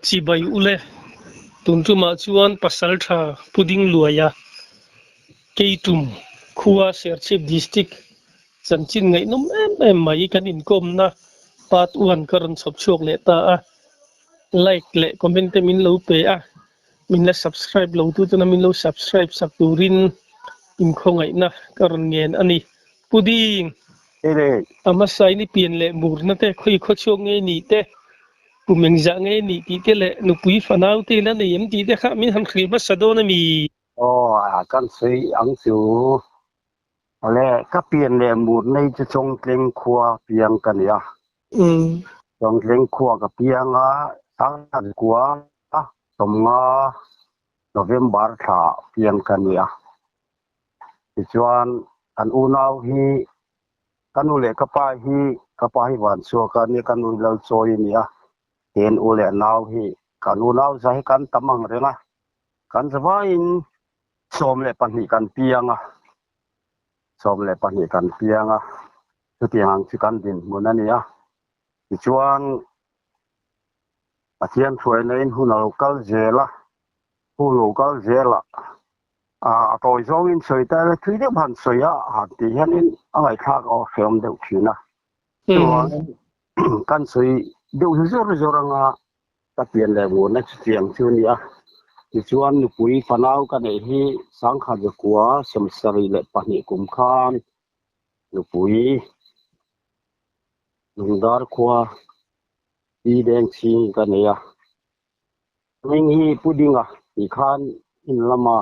Chibai ule, tun tumah chuan Pasaltha Pu Dingluaia, Keitum khua Serchhip District chanchin ngaihnawm em em mai kan inkawmna part one ka rawn chhawp chhuak leh ta a, like leh comment te min lo pe a, min la subscribe lo tu tuna min lo subscribe sak turin inkhawngaihna ka rawn ngen a ni. Pu Ding, a hmasa in i pian leh murna te, khawi khawchhuak nge nih te, Kum engzah nge nih tih te leh nupui fanau te ila nei em tih te kha min han hrilh hmasa dawn a mi? Aw, a kan sawi ang chu. Awle, ka pian leh mur nei chu Chawngtleng khua piang ka ni a. Chawngtleng khua ka piang a, Sangkhat khua sawmnga November thla piang ka ni a. Tichuan, kan unau hi Ka nu leh ka pa hi, ka pa hi Vanchhuaka a nia, ka nu hi Lalchawi a ni a, tin u leh nau hi kan unau za hi kan tam ang reng a, kan zavaiin 12 kan piang a, 12 kan piang a, chutiang ang chu kan dinhmun a ni a, tichuan Pathian hruaina in hun a lo kal zel a, hun lo kal zel a, a tawi zawngin sawi ta ila thui deuh han sawi a han tih hianin a ngaihthlak a hrehawm deuh thin a. Chuvangin kan sawi deuh hi zawr zawr anga ka pian leh ngurna chutiang chu a ni a. Tichuan nupui fanau ka neih hi sangkhat zakua 72 kum khan nupui Lungdar khua Pi Dengchhing ka nei a. Hming hi Pu Dinga tih khan in lama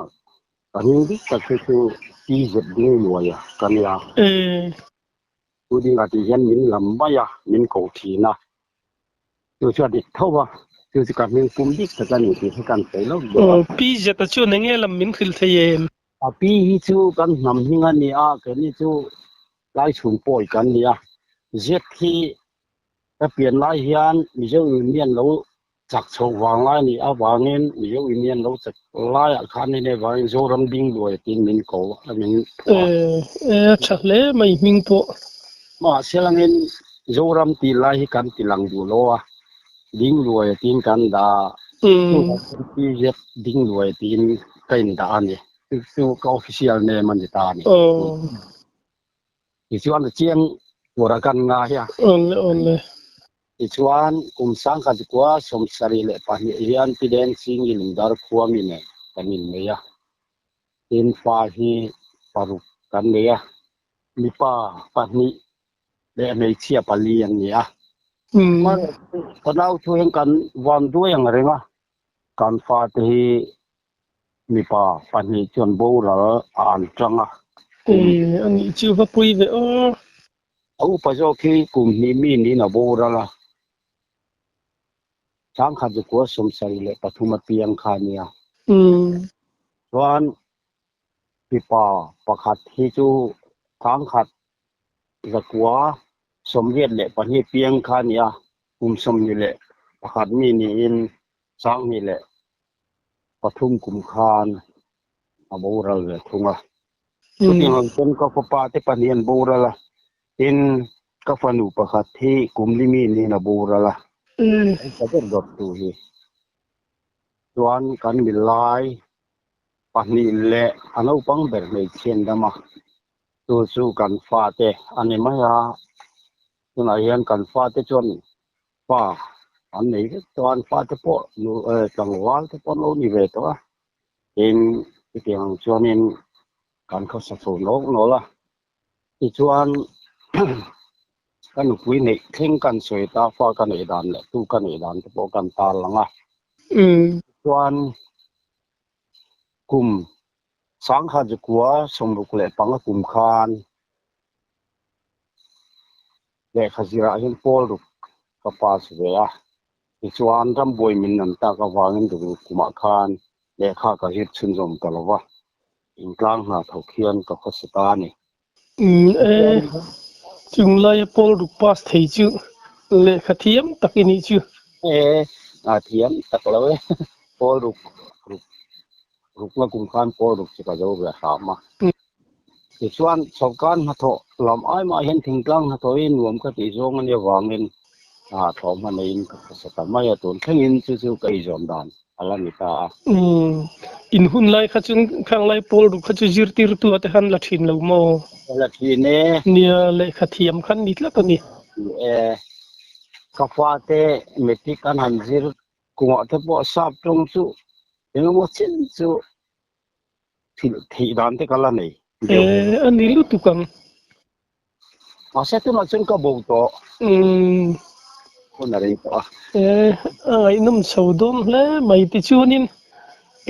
ka hming dik tak hi chu Pi Zep Dingluaia ka nia. Pu Dinga tih hian min lam mai a, min ko thin a. Chu chu a dik tho a, chu chu ka hming pum dik tak a ni tih hi kan sawi lawk duh a. Pi Zeta chuan eng nge lam min hrilh thei em? A pi hi chu kan hnam hming a ni a, keini chu Laichhun pawi kan ni a. Zet hi ka pian lai hian Mizo Union lo chak chhoh vang lai a nih avangin Mizo Union lo chak laiah khan in avangin Zoram Dingluai tiin min ko a, min phuah a. E, a tha hle mai hming pawh. Mahse langin Zoram tih lai hi kan ti lang duh lo a, Dingluai tiin kan dah a, chuvang chuan PZ Dingluai tiin ka indah a ni. Chu chu ka official name a ni ta a ni. Tichuan a chiang tura kan ngai a. Awle awle. Tichuan kum 1972 hian Pi Deng Chhingi Lungdar khua mi nen kan innei a. Tin fa hi paruk kan nei a. Mipa pahnih leh hmeichhia pali an ni a. Ka nau chu heng kan van duai ang reng a. Kan fate hi Mipa pahnih chuan boral a an tang a. Kum. A nih chu va pui ve aw. A upa zawk hi kum hnih mi niin a boral a. 1973 a piang kha a nia. Chuan mipa pakhat hi chu 1982 piang kha a nia. Kum 21 mi niin 2003 kum khan a boral ve thung a. Chutiang ang chuan ka fapa te pahnih an boral a, tin ka fanu pakhat hi kum li mi niin a boral a, an tla deuh dawt tu hi. Chuan kan milai pahnih leh a naupang ber hmeichhia an dam a, chu chu kan fate a ni mai a, tunah hian kan fate chuan Pa an nei vek tawh a, an fate pawh nu eh tlangval te pawh an lo ni ve tawh a, tin chutiang ang chuanin kan khawsa chho nawk nawlh a, tichuan ka nupui neih thleng kan sawi ta fa ka neih dan leh tu ka neih dan te pawh kan tarlang a, tichuan kum 1965 kum khan Lehkha zirah hian pawl ruk ka pass ve a, tichuan rambuai min nam tak avangin ruk ruk kumah khan lehkha ka zir chhunzawm ta lo va, intlang hna thawk hian ka khawsa ta a ni. Umm e, chung laia pawl ruk pass thei chu lehkha thiam tak i nih chu. E, a thiam tak lo e, pawl ruk ruk rukna kum khan pawl ruk chu ka zo ve hram a. Tichuan, sawrkar hnathawh lam ai mah hian thingtlang hnathawh hi nuam ka tih zawng a nih avangin A thlawhhma neiin ka khawsa ta mai a, tun thlengin chu chu ka eizawn dan a la ni ta a. Umm, in hun lai kha chuan khang lai pawl ruk kha chu zirtirtu a te khan la thin lo maw? La thin e. Nia, lehkha thiam khan ni tlat a ni. Ni e, ka fate matric an han zir kungah te pawh sap tawng chu engemaw chin chu thil theih dan te ka la nei deuh. E, a ni lutuk ang. Mahse tunah chuan ka bo tawh. Umm. Hun a rei tawh a. E, a ngaihnawm chho dawn hle mai tichuanin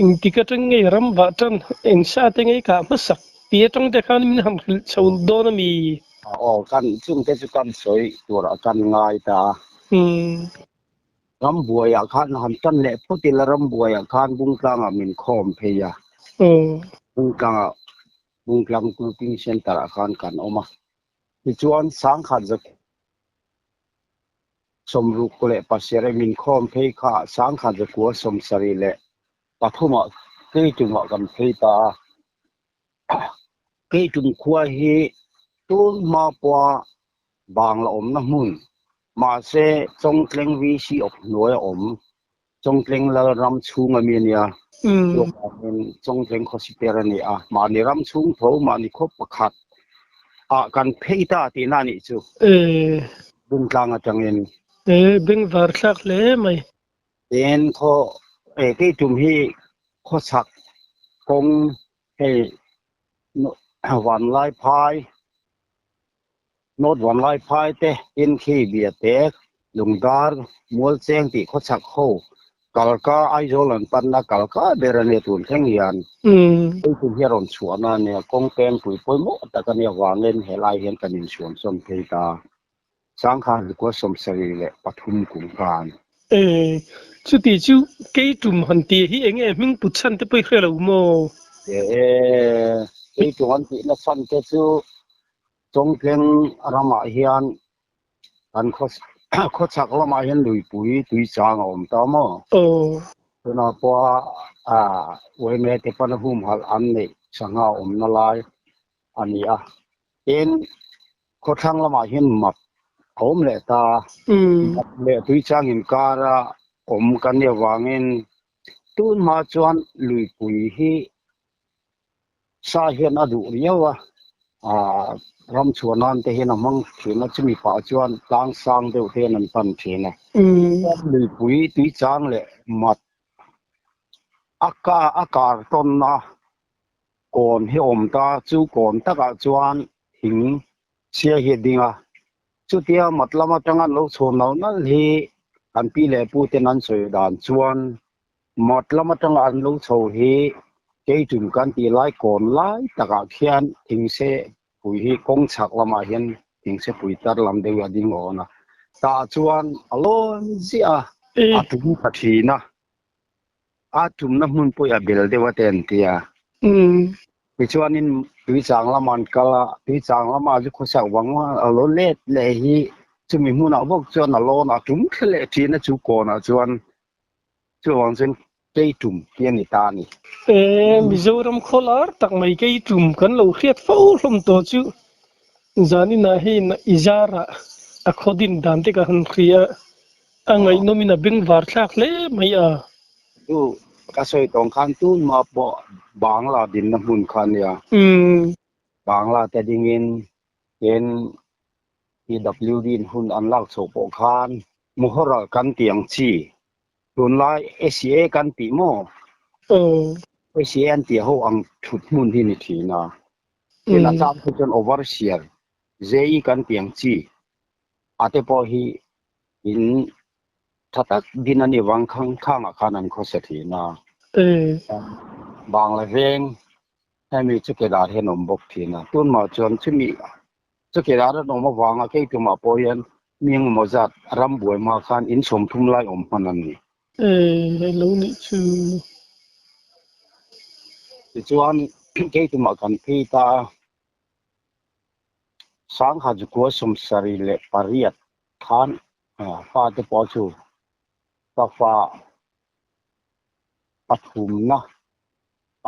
engtik atang nge ram vah tan eng sa te ngei kah hmasak tih atang te khan min han hrilh chho dawn a mi? Aw, kan chungte chu kan sawi turah kan ngai ta a. Umm. Rambuaiah khan han tan leh phawt ila Rambuaiah khan Bungtlangah min khawm phei a. Bungtlangah Bungtlang Grouping Centre ah khan kan awm a. Tichuan Sangkhat za sawmruk leh pasarih min khawm phei kha Sangkhat zakua sawmsarih leh pathumah Keitumah kan phei ta a. Keitum khua hi tun hma pawha bang la awmna hmun, mahse Chawngtleng VC awp hnuai a awm, Chawngtleng Lalram chhung ami a nia, chuvangin Chawngtleng khawsiper a ni a, mahni ram chhung tho, mahni khaw pakhat ah kan phei ta tihna a nih chu, Bungtlang atangin. Bengvar thlak hle mai. Tin, khaw kei tum hi khawchhak kawng hei Vanlaiphai, North Vanlaiphai te tin khi Biate, Lungdar, Mualcheng tih khawchhak ho kalka Aizawl an panna kalka ber a nia tun thleng hian. Hei tum hi a rawn chhuahna a nia, kawng pengpui pawimawh tak a nia vangin helai hian kan insuam sawn phei ta. Sangha zukua 73 kum khan. E, chuti chu kei tum han tih hi enge hming put chhan te pawh i hre lo maw? E, kei tum han tihna chhan te chu Chawngtleng ramah hian kan khawchhak lamah hian luipui tuichang a awm ta maw? Aw. Tunah pawha yma te pawn a humhalh an neih sangha awmna lai a ni a. Tin, khawthlang lamah hian map a awm leh ta. Map leh tuichang inkara awm kan nih avangin tun hma chuan luipui hi sa hian a duh riau a, ram chhuah nan te hian a hmang thin a, chumi pah chuan tlang sang deuh te hian an pan thin a. Luipui tuichang leh mat a kar tawnna Kawn hi awm ta, chu kawn takah chuan thing chhia hi a ding a, chutia mat lam atanga an lo chhuah nalh nalh hi kan pi leh pu ten an sawi dan chuan mat lam atanga an lo chho hi keitum kan tih lai kawn lai takah khian thing se pui hi kawng chhak lamah hian thing se pui tar lam deuh hi a ding awn a, tah chuan a lawn ziah a, a tum ta thin a. A tumna hmun pawh a bel deuh a te an ti a. Tichuanin tuichang lama an kal a, tuichang lama chu khawsak vang a lo let leh hi chumi hmunah bawk chuan a lawn a tum thla leh thin a chu kawnah chuan chuvang chuan kei tum hi a ni ta a ni. E, Mizoram khaw lar tak mai kei tum kan lo hriat fo hlawm tawh chu zaninah hei i zarah a khaw din dan te ka han hria a. A ngaihnawmin a bengvar thlak hle mai a. Chu ka sawi tawng khan tunma pawh Bangla dinna hmun kha a nia. Bangla te dingin tin PWD in hun an lak chhoh pawh khan Muhoral kan tih ang chi tunlai SCA kan tih maw? SCA an tih ho ang thut hmun hi ni thin a. Tin a chang chu chuan Overseer JE kan tih ang chi a te pawh hi In tha tak din a nih vang khang khangah khan an khawsa thin a. Bangla veng hemi chu kedar hian awm bawk thin a. Tunmah chuan chumi chu kedar an awm avanga kei tumah pawh hian mi engemaw zat ram buai hma khan in sawmthum lai awm hman an ni. Lo nih chu. Tichuan kei tumah kan phei ta a. Sangha zukua 78 khan fate pawh chu ka fa pathumna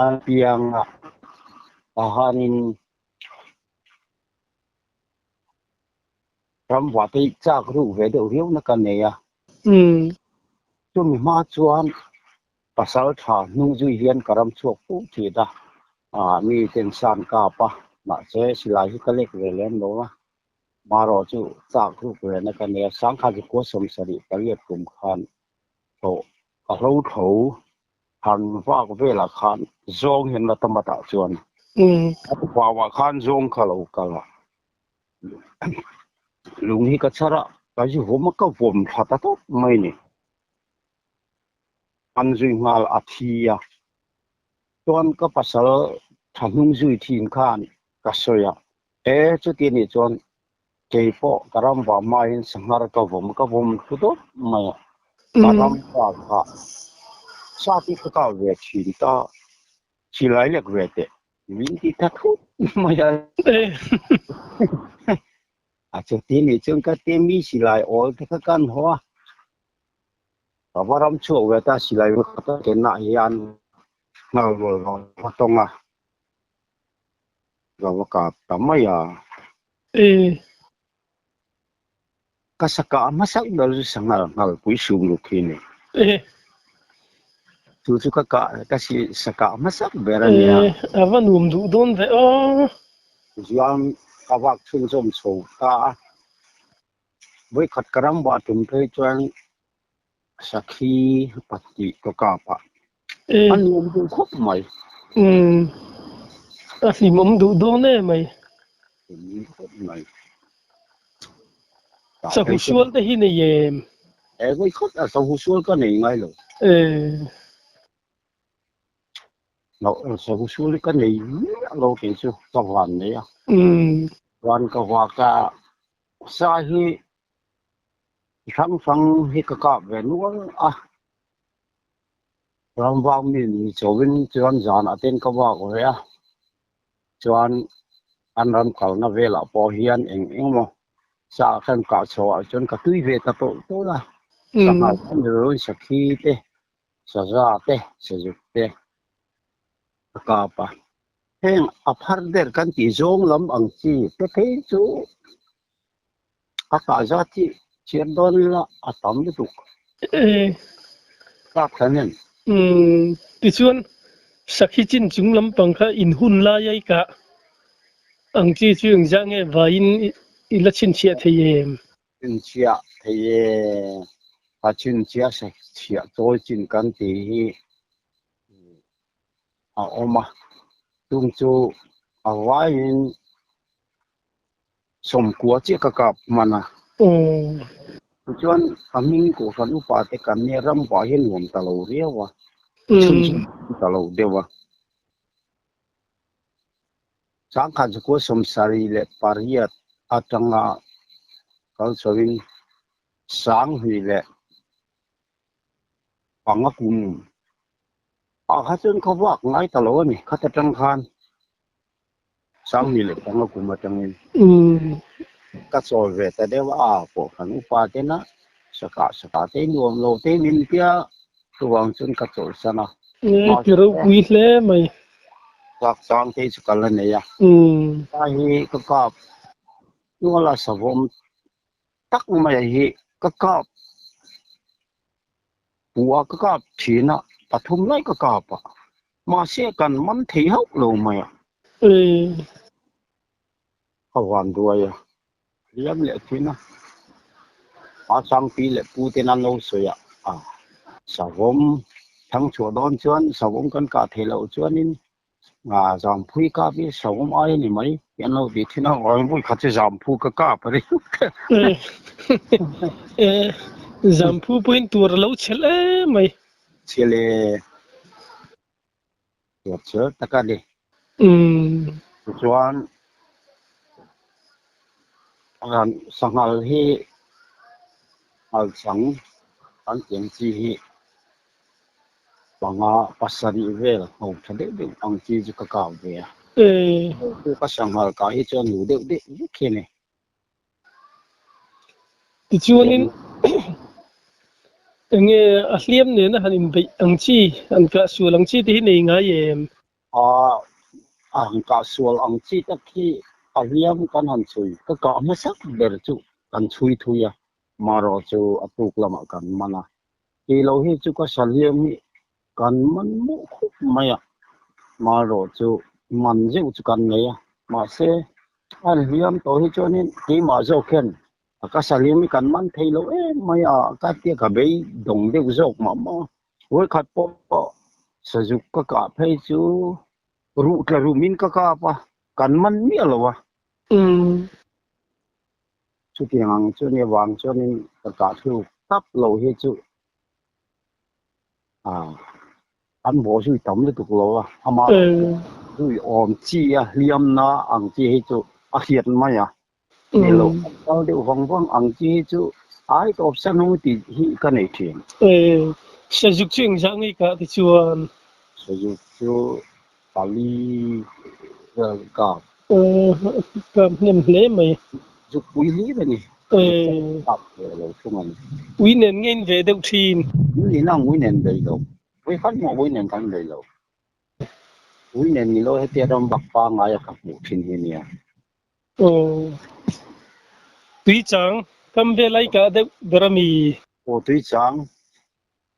an piang a, tahanin Ram vah te hi chak ruk ve deuh riau na ka nei a. Chumi hma chuan pasal tha hnung zui hian ka ram chhuak fo thin a, mi ten san kap a, mahse silai hi ka lek ve lem lo a, marawh chu chak ruk ve na ka nei a, sangkhat zikua 78 kum khan thlawh ka hlo tho han vak velah khan zawng hian la tam atah chuan a vauah khan zawng kha lo kal a. Lung hi ka chhar a, ka zu vawm a, ka vawm thla ta tawp mai ni. An zui nghal a thi a, chuan ka pasal tha hnung zui thin khan ka sawi a, e chuti anih chuan kei pawh ka ram vah hmain sanghar ka vawm ka vawm thlu tawp mai a, ka ram vah kha sa hi ka kap ve thin ta, silai lek ve teh Min ti tha thut mai a. A chuti nih chuan ka ti mi silai awl te kha kan haw a. Ka va ram chhuak ve ta silai khat a kenah hian nghal rual rual ka tawng a. Ka va kap ta mai a. Ka saka hmasak ber chu sanghal nghal pui sum luk hi a ni. Chu chu ka kah ka si saka hmasak ber a nia. A va nuam duh dawn ve aw. Chuan ka vak chhunzawm chho ta a. Vawikhat ka ram vah tum phei chuan sakhi pahnih ka kap a. A nuam duh khawp mai. A hlimawm duh dawn em mai. Hlimawm khawp mai. Sahu sual te hi nei em? E vawi khat a sahu sual ka nei ngai lo. Sahu sual hi ka nei miah lo kei chu ka van nei a. Van ka vak a sa hi hrang hrang hi ka kap ve nual a. Ram vak mi ni chauhin chuan zanah ten ka vak ve a, chuan an ram kalna velah pawh hian eng eng emaw sa khan kah chhoah chuan ka tui ve ta tawlh tawlh a, sangha khan rilruin sakhi te, saza te, sazuk te ka kap a. Heng a phar der kan tih zawng lam ang chi te phei chu a kah zat hi chhiar dawn ila a tam lutuk. Kap khan hian. Tichuan, sakhi chin chung lampang kha in hun lai a i kah ang chi chu engzah nge vaiin i la chhinchhiah thei em? Chhinchhiah thei e. Ka chhinchhiah chhiah chawi chin kan tih hi a awm a, chung chu a vaiin 90 chiah ka kap hman a. Tichuan a hming Kohhran upa te kan nia ram vah hi nuam ta lo riau a, chhunzawm ta lo deuh a. 1978 atanga kal chhoin 2005 kum ah kha chuan khaw vak ngai ta lo a ni khat atang khan. 2005 kum atangin ka chawl ve ta deuh a, pawh kan upa tena sakah sakah te nuam lo te min tia chuvang chuan ka chawlhsan a. Ti ropui hle mai. Chak chang te chu ka la nei a. Ta hi ka kap nuala savawm tak mai hi ka kap pua ka kap thin a, pathum lai ka kap a. Mahse kan man thei hauh lo mai a. Ka van duai a, liam leh thin a. A changpi leh pu ten an lo sawi a, a savawm thang chhuah dawn chuan savawm kan kah theih loh chuanin zamphui kap hi savawm ai a ni mai tih an lo ti thin a, vawi khat chu zamphu ka kap a ni. Zamphu pawhin tur a lo chhelh em mai. Chhelh e. Tuar chher tak a ni. Tichuan sanghal hi ngal chang kan tih ang chi hi panga pasarih vel ho tha deuh deuh ang chi chu ka kap ve a. Ka sanghal kah hi chuan lu deuh deuh vek hi a ni. Tichuanin enge a hliam nena han inbeih ang chi, han kah sual ang chi te hi nei ngai em? A han kah sual ang chi tak hi a hliam kan han chhui. Ka kah hmasak ber chu. Kan chhui thui a, marawh chu a tuk lamah kan man a. Tih loh hi chu ka sahliam hi kan man mawh khawp mai a, marawh chu man zeuh chu kan nei a. Mahse, a hliam tawh hi chuanin keimah zawk hian ka sahliam hi kan man thei lo em mai a, ka tia ka beidawng deuh zawk mah mah a. Vawikhat pawh sazuk ka kah phei chu ruh tla rumin ka kap a, kan man miah lo a. Chutiang ang chu nia vang chuanin ka kah thluk tap lo hi chu an bawh zui tam lutuk lo a, amah zui awm chi a hliamna ang chi hi chu a hriat mai a, ni lo kan kal deuh vang vang ang chi hi chu ai tawp sa hnung tih hi ka nei thin. Sazuk chu engzah ngei kah ti chuan? Sazuk chu pali vel kap. Kap hnem hle mai. Zuk pui hlir a ni. Kap ve lo thung a ni. Ui nen nge in ve deuh thin? Ui nang ui nen bei lo. Ui khat maw ui nen kan bei lo. Ui nen ni lo hetia ram vak pangngai a ka hmuh thin hi nia. Aw. Tui chang kam ve lai kah deuh ber a mi? Aw tui chang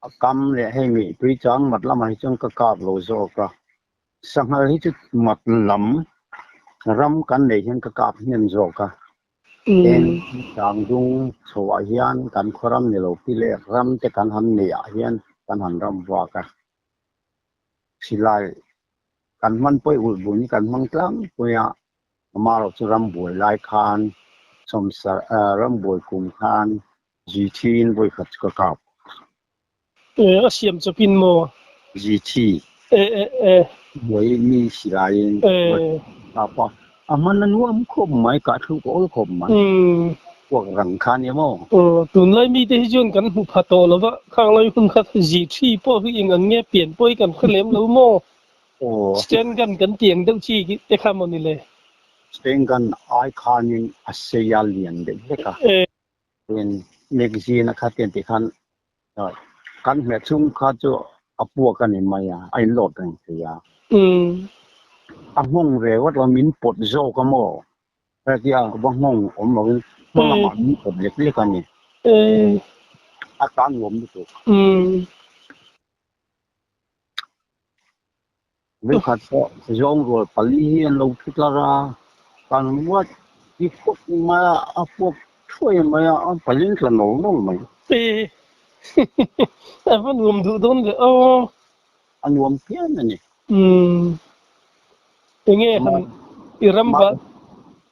a kam leh hei mi tui chang mat lamah hi chuan ka kap lo zawk a. Sanghal hi chu mat lam ram kan neih hian ka kap hnem zawk a. Tin, Changdung chhoah hian kan khaw ram ni lo pi leh ram te kan han neih ah hian kan han ram vak a. Silai kan hman pawih ulh bun hi kan hmang tlangpui a, amaherawh chu rambuai lai khan sawmsar rambuai kum khan Zithiin vawikhat chu ka kap. E, a siam chawpin maw? Zithi. E, e, e. Buai mi silaiin vawikhat ka kap a, a hman a nuam khawp mai, kah thluk a awl khawp mai. Puak rang kha nia maw? Aw, tunlai mite hi chuan kan hmu pha tawh lo va, khang lai hun kha Zithi pawh hi eng ang nge pian pawh hi kan hre lem lo maw? Aw. Stand gun kan tih ang deuh chi te kha maw ni le? Stand gun ai khanin a sei a lian deuh hlek a. Tin, magazine a kha tian tih khan kan hmeh chhung kha chu a puak a ni mai a, a inlawt reng thei a. A nghawng ve vat lo, min pawt zawk a maw? Hetia va nghawng awm lovin hma lamah min pawt lek lek a ni. A tan nuam lutuk. Vekhat pawh zawng rual pali hi an lo thu tlar a, kan ruat hi khawp mai a, a puak thuai mai a, a palin tla nawl nawl mai. E a va nuam duh dawn ve aw. A nuam phian a ni. Umm enge han i ram va.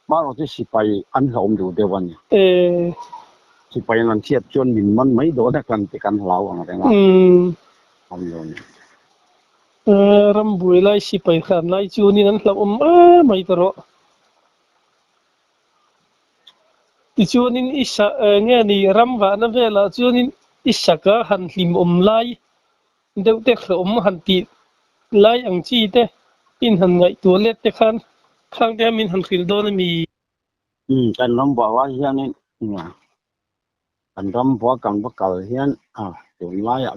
Hmarawh chu sipai an hlauhawm duh deuh a ni. E. Sipai an han chhiat chuan min man mai dawn a kan ti kan hlau ang reng a. Umm. An lo ni. Ram buai lai sipai hran lai chuanin an hlauhawm em mai ta rawh. Tichuanin i sa nge ni ram vahna velah chuanin i saka han hlimawm lai deuh te hlawm han tih lai ang chi te in han ngaihtuah let te khan khang te min han hrilh dawn a mi? Umm kan ram buah lai hianin kan ram buah kan va kal hian a tunlaiah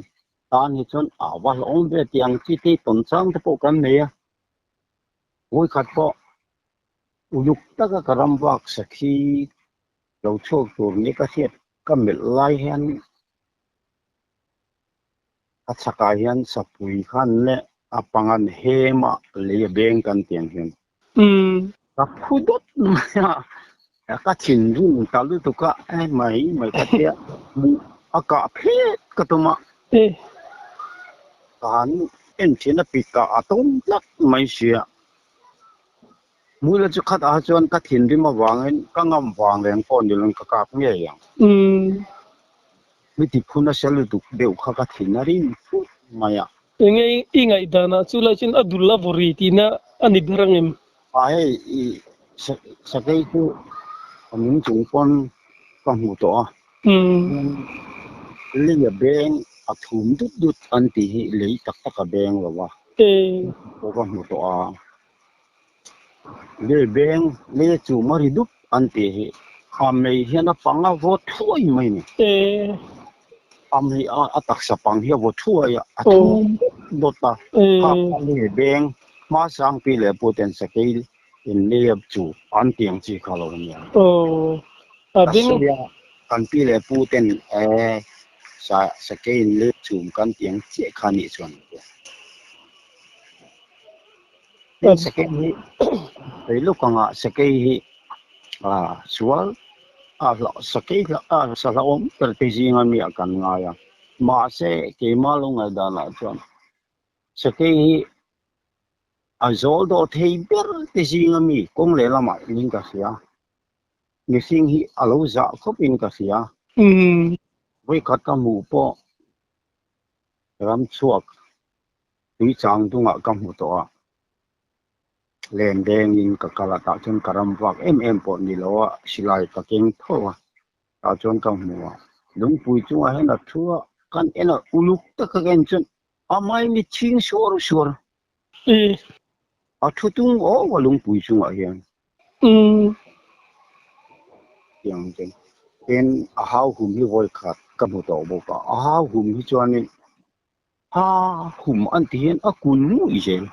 tan hi chuan a va hlawm ve tih ang chi te tawn chang te pawh kan nei a, vawikhat pawh uluk taka ka ram vak sakhi lo chhuak tur ni ka hriat ka melh lai hian a chhakah hian sapui khan leh a pangan hem a lei a beng kan tih ang hian ka phu dawt mai a, ka thinrim ta lutuk a, e mai mai ka tia a kah phet ka tum a, ka han en thin a pik ah a tawm tlat mai sia, Hmuila chu khat ah chuan ka thinrim avangin ka ngam vang reng pawh ni loin ka kap ngei ang. Mi ti phu nasa lutuk deuh kha ka thin a rim fut mai a. Enge i ngaihdan ah chu lai chuan a dul a vawri tihna a ni ber ang em? A hei i sakei chu a nung chung pawn ka hmu tawh a. Lei a beng a thum dut dut an tih hi lei tak tak a beng lo a. Pawh ka hmu tawh a. Lei beng lei a chum a ri dup an tih hi a mei hian a pang a vaw thuai mai a ni. A mei a a taksa pang hi a vaw thuai a, a thum dawt dawt a. Kha kha lei beng hma sang pi leh pu ten sakei in lei a chu an tih ang chi kha lo ania. Aw. A Ka beng sawi a, kan pi leh pu ten e sa sakeiin lei chhum kan tih ang chiah kha nih chuan an ti a. Tin sakei hi sawi lawk anga sakei hi sual a hlauh sakei a sa hlauhawm ber te zinga mi ah kan ngai a. Mahse keimah lo ngaihdanah chuan sakei hi a zawl dawh thei ber te zinga mi kawng lehlamah in ka hria. Mihring hi a lo zah khawp in ka hria. Vawikhat ka hmuh pawh ram chhuak tui chang dungah ka hmu tawh a, len dengin ka kal a, tah chuan ka ram vak em em pawh ni lo a, silai ka keng tho a, tah chuan ka hmu a, lungpui chungah hian a thu a, kan en a, uluk taka ka en chuan a mai mi chhing suar suar. A thu tung awk a lungpui chungah hian. Tiang chuan tin a hau hum hi vawi khat ka hmu tawh bawk a, a hau hum hi chuanin ha hum an ti hian a kun ngawih zel.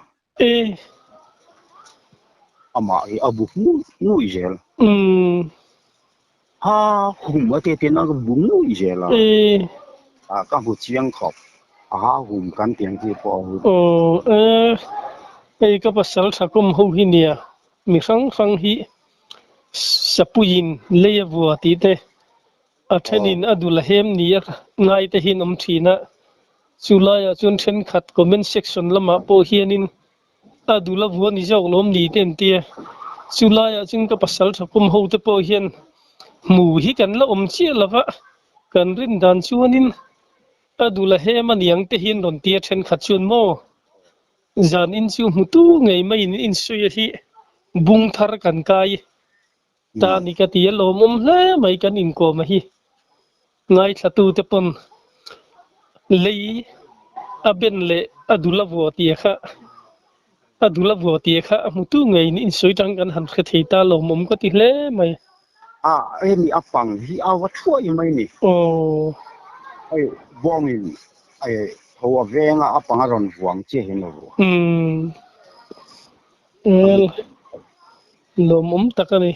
Amah hi a bu ngawih zel. Ha hum a ti tin a bu ngawih zel a. Ka hmu chiang khawp. A ha hum kan tih ang chi pawh a hu. Aw e, hei ka pasal thakum ho hi nia, mi hrang hrang hi sapuiin lei a vua tih te, a thenin a dul a hem ni a ngai te hian awm thin a, chu laiah chuan thenkhat comment section lamah pawh hianin a dul a vua ni zawk lawm ni te an tia, chu laiah chuan ka pasal thakum ho te pawh hian hmu hi kan la awm chiah lova, kan rin dan chuanin A dul a hem a niang te hian rawn tia thenkhat chuan maw zan in chu hmu tu ngei maiin insuia hi bung thar kan kai ta a ni ka ti a lawmawm hle mai kan inkawm a hi ngaithla tu te pawn lei a ben leh a dul a vua tia kha a dul a vua tia kha a hmu tu ngeiin insawi tang kan han hre thei ta lawmawm ka ti hle mai. A hemi a pang hi a va thuai mai ni. Aw. Hei bawngin hei tho a venga a pang a rawn vuang chiah hian a vua. Umm. El lawmawm tak a ni.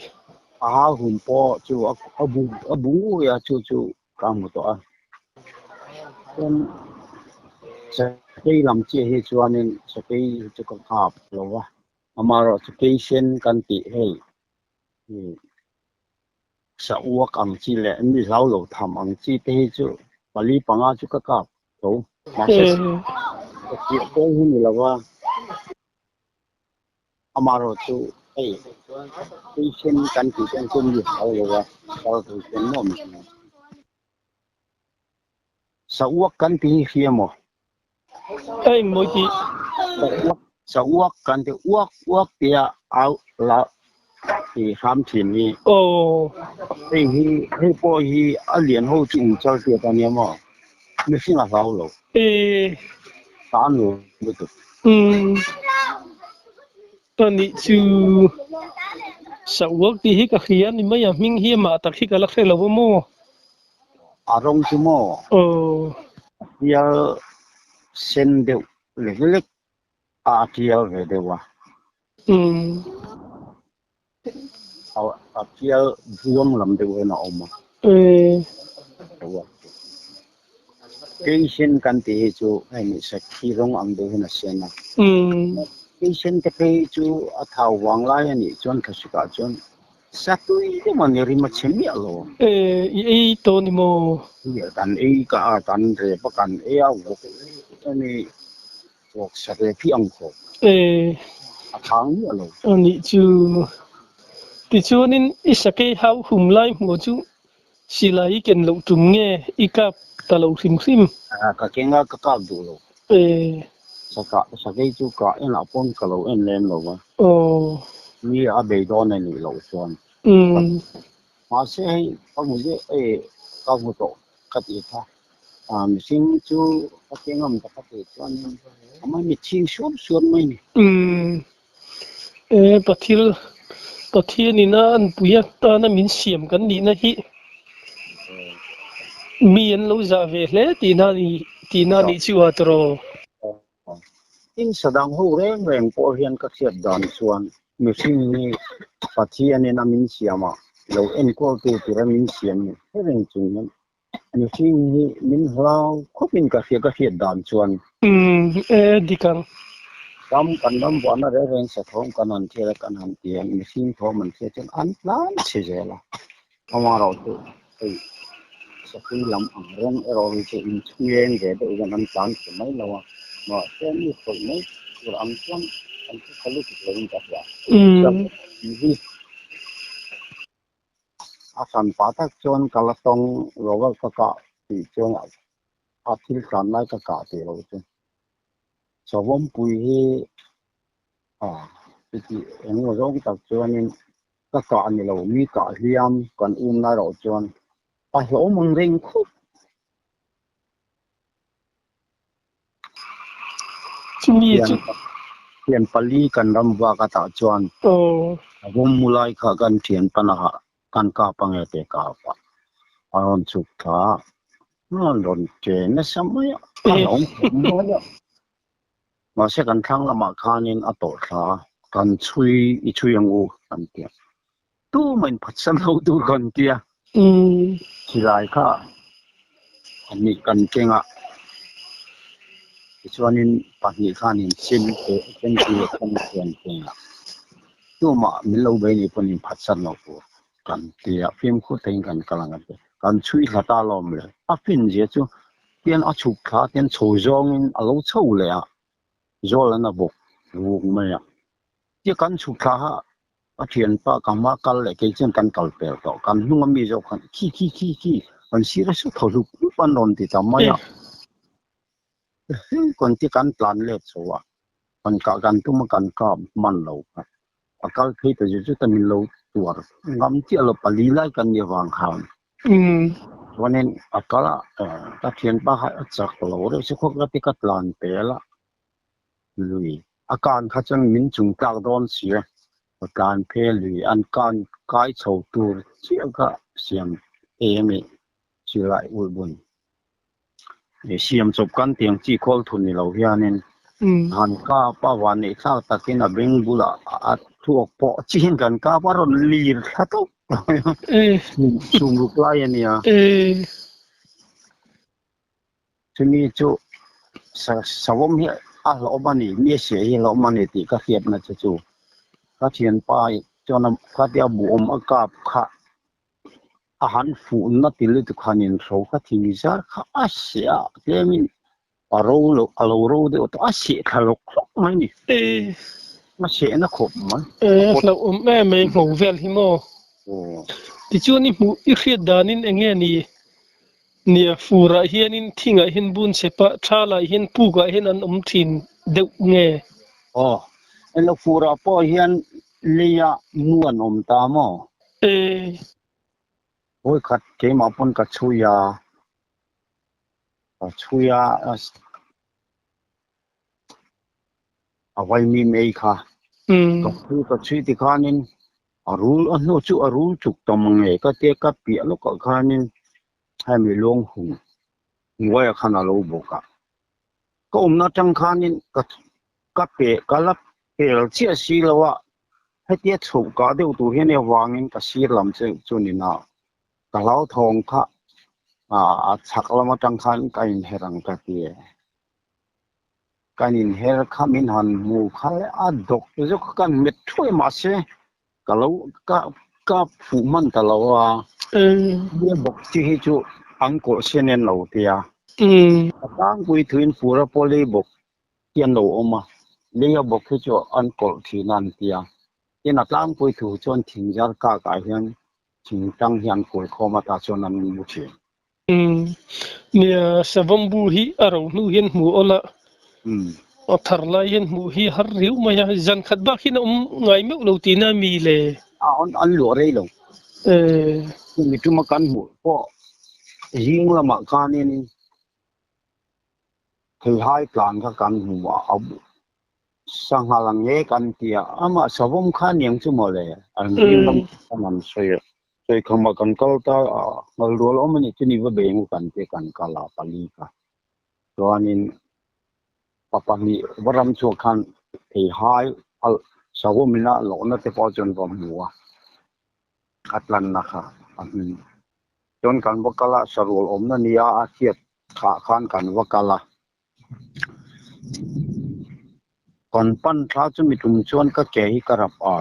A hau hun pawh chu a bu a bu ngui a chu chu ka hmu tawh a. Chuan sakei lam chiah hi chuanin sakei hi chu ka kap lo va. Amaherawhchu keisen kan tih hei sa uak ang chi leh mi hlau lo tham ang chi te hi chu pali panga chu ka kap tho. Mahse ka chiah pawl hi ni lo va, amaherawhchu hei keisen kan tih te ang chu mi hlau lo va, kal thei chuan maw mi hlau. Sa uak kan tih hi hria maw? A engmawi tih? Sa uak kan ti uak uak tia au la ti hram thin hi. Aw. Hei hi hei pawh hi a lian ho chu inchal hriat a nia maw? Mihring a hlau lo. E. Ta an lo lutuk. Umm. Ka nih chu sa uak tih hi ka hria ni mai a, hming hi amah tak hi ka la hre lo a maw? A rawng chu maw? Aw. A tial sen deuh lek lek a, a tial ve deuh a. Umm. A tial buang lam deuh hian a awm a. Ee. Keisen kan tih hi chu hei ni sakhi rawng ang deuh hian a sen a. Umm. Keisen te phei chu a thau vang lai a nih chuan thlasik ah chuan Satui deuh a ni rim a chhe miah lo. Ee, i ei tawh ni maw? Kan ei ka a, kan rep a, kan ei a, vawk ani vawk sa rep hi ang khawp. Ee. A thang miah lo. A nih chu. Tichuanin i sakei hau hum lai hmuh chu silai i ken loh tum nge i kap ta lo hrim hrim? Ka keng a, ka kap duh lo. Ee. Saka, sakei chu ka enah pawn ka lo en lem lo va. Aw. Mi a bei dawn a nih loh chuan. Umm. Mahse hei ka hmu zeh e, ka hmu tawh ka tih kha. Mihring chu ka ti ngam ta ka tih chuanin a mai mi chhing suam suam mai ni. Umm. E, Pathil, Pathianin a anpui atana min siam kan nihna hi mi an lo zah ve hle tihna ni tihna nih chu a tawraw. Tin, sadang ho reng reng pawh hian ka hriat dan chuan mihring hi Pathianin a min siam a. Lo enkawltu tura min siam hre reng chung hian mihring hi min hlau khawpin ka hria ka hriat dan chuan. Umm e dik ang. Ram kan ram buahna reng reng sa thawm kan han hriat a kan han ti a, mihring thawm an hriat chuan an tlan chhe zel a. Amaherawh chu hei sakhi lam ang reng erawh hi chu inchhungeng ve deuh hian an tlan chhe mai lo a, mahse mi khawih mai tur ang chuan an hre tha lutuk loin ka hria. Sakhi hi a hran pah tak chuan ka la tawng lo a ka kah tih chuan a thil tlan lai ka kah tih loh chu Savawmpui hi a chuti engemaw zawng tak chuanin Ka kah ni lo, mi kah hliam kan um lai loh chuan a hlawm ang reng khawp. Chumi chu. Thian pali kan ram vak a tah chuan a vawm mu lai kha kan thian panaha kan kap ange tih ka hauh a, a rawn chhuk thla a, a rawn che nasa mai a, a hlawm khawp mai a. Mahse kan thlang lamah khanin a tawh thla a, kan chhui i chhui ang u kan ti a, tumah in phatsan lo tur kan ti a, silai kha pahnih kan keng a, tichuanin pahnih khanin chem te chem te leh kan chuan keng a, tumah min lo bei nih pawn in phatsan lo tur kan ti a, fimkhur takin kan kal ang a ti a, kan chhui thla ta alawm le, a finzia chu Tian a chhuk thla tian chho zawngin a lo chho leh a, zawl an a bawk vuk mai a. Tia kan chhuk thla kha a thianpa ka hma kal leh kei chuan kan kal pel tawh, kan hnung a mi zawk khan khi khi khi khi kan sir a su thaw hlup hlup an rawn ti ta mai a. Kan ti kan tlan let chho a, kan kah kan tum a kan kap hman lo kha a kal phei ta zut zut a min lo tuar ngam chiah lo pali lai kan nih avang khan. Chuanin a kal a, ka thianpa kha a chak lo reuh se khawp ka ti ka tlan pel a, lui a kan kha chuan min chung tlak dawn si a, ka tlan phei a lui an kan kai chho tur chiah kha siam em i silai ulh bun siam chawp kan tiang chi khawl thun ni lo hianin han kap a van neih thlak takin a beng bulah a thuak pawh chiin kan kap a rawn lir thla tawp chhum ruk lai a nia. Chumi chu savawm hi a hlawm a ni, mi a siah hi a hlawm a ni tih ka hriatna che chu ka thianpa chuan khatia buhawm a kap kha a han fuhna ti lutuk han inhro kha thing zar kha a siah a tlemin a ro lo a lo ro deuh tawh a seh thla lawk hlawk mai a ni. A sehna khawp mai. E hlauhawm em mai ngho vel hi maw. Tichuan i hmuh i hriat danin eng nge ni nia furah hianin thingah hian bun chepah thalai hian pukah hian an awm thin deuh nge. Aw eng lo furah pawh hian leia mu an awm ta maw? E. Vawikhat keimah pawn ka chhui a, ka chhui a, a vaimim ei kha. Ka chhui ka chhui tikhanin a rul a hnu chu a rul chuk ta mang e ka tia ka piah lawkah khanin hemi luang hung hnuaiah khan a lo bawk a. Ka awmna atang khanin ka ka pe ka la pel chiah si lo a, hetia chhoh kah deuh tur hian hei avangin ka sir lam che chu ni na ka hlauthawng kha a chhak lam atang khan ka inher ang ka ti e. Kan inher kha min han hmu kha le a dawk zawk kha kan hmet thuai mahse ka lo ka ka fuh hman ta lo a. Nia bawk chi hi chu an kawlh sen en lo tia. A tlangpui thuin fur a pawh lei bawk hi an lo awm a, leia bawk hi chu an kawlh thin a an ti a. Tin, a tlangpui thu chuan thingzar kakah hian thingtang hi an kawi khawm a, tah chuan an mu thin. Nia, savawm bu hi a ro hnu hian hmu awl a, a thar lai hian hmuh hi har riau mai a, zan khat bak hian a awm ngai meuh lo tihna mi le? A an luah rei lo. Chumi tuma kan hmuh pawh zing lamah khanin Theihai tlan kha kan hmu a, a sangha la nge kan ti a, amah savawm kha aniang chu mawle, an zing lam khan an sawi a, sawi khamah kan kal ta a, ngal rual awm a nih chu ni va bei ngu kan ti a, kan kal a pali kha. Chuanin pa pahnih va ram chhuak khan theihai savawm ina lawhna te pawh chuan va hmu a. A tlanna kha a hming. Chuan kan va kal a, sarual awmna nia a hriat thah khan kan va kal a. Kan pan thla chu mi tum chuan ka ke hi ka rap a,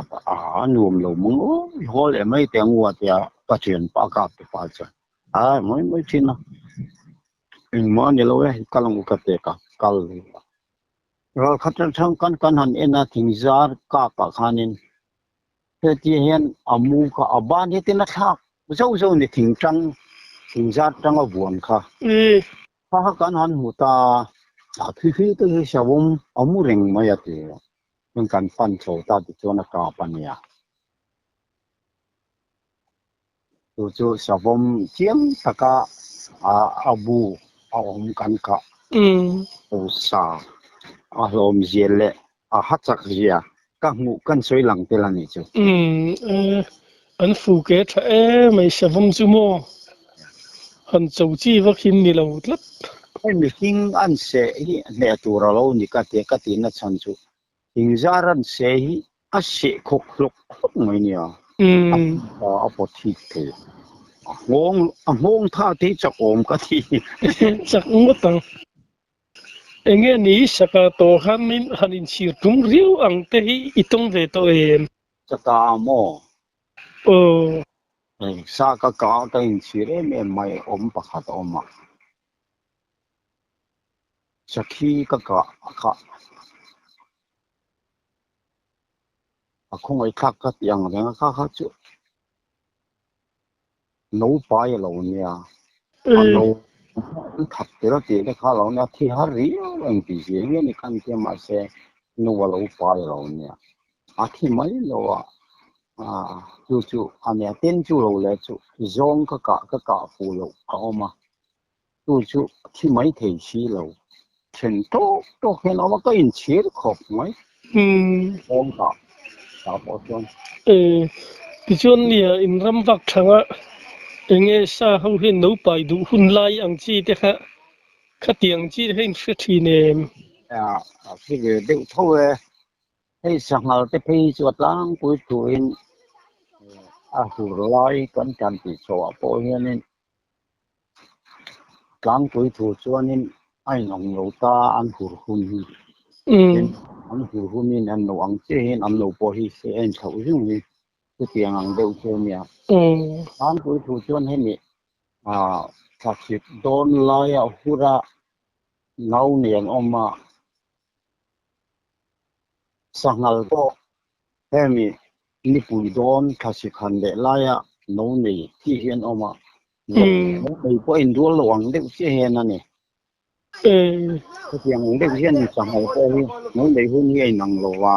a nuam lo mang awi hawl em mai teh ang u a tia ka thianpa kap te pa chuan a mai mai thin a. Engmah a ni lo e, kal ang u ka ti a ka kal a. Ral khat atang kan kan han en a thingzar kak ah khanin Heti hian a mu kha a ban hitin a thlak zauh zauh ni thing tang thingzar tang a vuan kha. Kha kha kan han hmu ta a khi khi te hi savawm a mu reng mai a ti a, chuan kan pan chho ta tichuan a kap a nia. Chu chu savawm chiang taka a bu a awm kan kah sa a hlawm zia leh a ha chak zia ka hmuh kan sawi lang tel a nih chu. Umm an fu ke tha em mai savawm chu maw han cho chi vak hi ni lo tlat. Hei mihring an seh hi hneh tur a lo ni ka tia ka tihna chhan chu thingzar an seh hi A seh khawk hlawk hlawk mai nia, a pawt hik thei. A nghawng a nghawng tha te hi chak awm ka ti. Chak ngawt ang. Enge ni saka tawh khan min han inchhir tum riau ang te hi i tawng ve tawh em? Saka maw? Aw. Sa ka ka ka inchhir em em mai awm pakhat a awm a. Sakhi ka kah a kah. A khawngaihthlak ka tih ang reng a kha kha chu no pai a lo nia a no an that tel a tih te kha a lo nia thi har riau ang tih zia hian i khan tia mahse no a lo pai a lo nia a thi mai lo a chu chu a nia tin chu lo leh chu zawng ka kah ka kah fuh loh a awm a chu chu thi mai thei si lo. Then tawk tawk hian a awm a, ka inchhir khawp mai. Awm ta ta pawh chuan. Tichuan nia in ram vak thanga enge sa ho hian no pai duh hun lai ang chi te kha khatiang chi te kha in hre thin em? A hre ve deuh tho e. Hei sanghal te phei hi chu a tlangpui thuin a hur lai kan tan tih chhoah pawh hianin Tlangpui thu chuanin a inawng lo ta an hur hun hi. Tin, an hur hunin an lo ang chiah hian an lo pawh hi se a inthlauh zung hi chutiang ang deuh chu a nia. Tlangpui thu chuan hemi thlakhip dawn laia hura nau nei an awm a, sanghal pawh hemi nipui dawn thlasik han leh laia no nei chi hi an awm a, no nei pawh a indual lo ang deuh chiah hian a ni. Hetiang ang deuh hian sanghal pawh hi no nei hun hi a inang lo va.